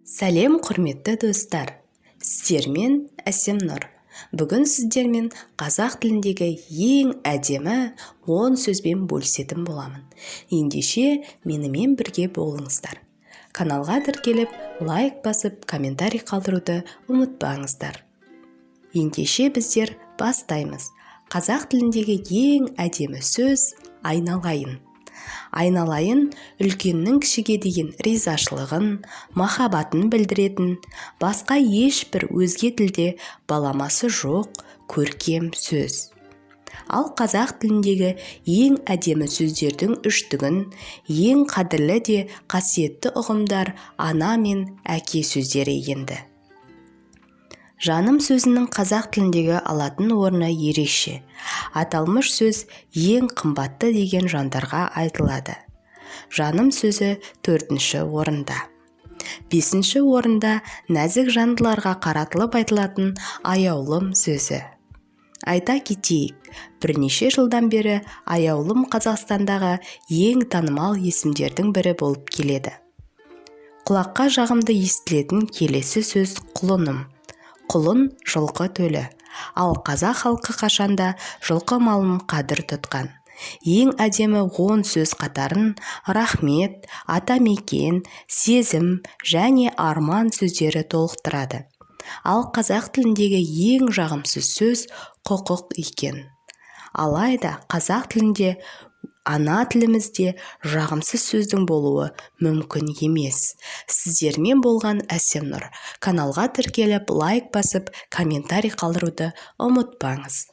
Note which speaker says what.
Speaker 1: Сәлем, құрметті достар! Сіздермен Әсемнұр. Бүгін сіздермен қазақ тіліндегі ең әдемі 10 сөзбен бөлісетін боламын. Ендеше, менімен бірге болыңыздар. Каналға тіркеліп, лайк басып, комментарий қалдыруды ұмытпаңыздар. Ендеше, біздер бастаймыз. Қазақ тіліндегі ең әдемі сөз – айналайын. Айналайын – үлкеннің кішіге деген ризашылығын, махаббатын білдіретін, басқа ешбір өзге тілде баламасы жоқ көркем сөз. Ал қазақ тіліндегі ең әдемі сөздердің үштігін ең қадірлі де қасиетті ұғымдар – ана мен әке сөздері енді. Жаным сөзінің қазақ тіліндегі алатын орны ерекше. Аталмыш сөз ең қымбатты деген жандарға айтылады. Жаным сөзі төртінші орында. Бесінші орында нәзік жандыларға қаратылып айтылатын аяулым сөзі. Айта кетейік, бірнеше жылдан бері Аяулым Қазақстандағы ең танымал есімдердің бірі болып келеді. Құлаққа жағымды естілетін келесі сөз – құлыным. Құлын – жылқы төлі. Ал қазақ халқы қашанда жылқы малын қадір тұтқан. Ең әдемі 10 сөз қатарын рахмет, атамекен, сезім және арман сөздері толықтырады. Ал қазақ тіліндегі ең жағымсыз сөз – құқық екен. Алайда қазақ тілінде, ана тілімізде жағымсыз сөздің болуы мүмкін емес. Сіздермен болған Әсемнұр. Каналға тіркеліп, лайк басып, комментарий қалдыруды ұмытпаңыз.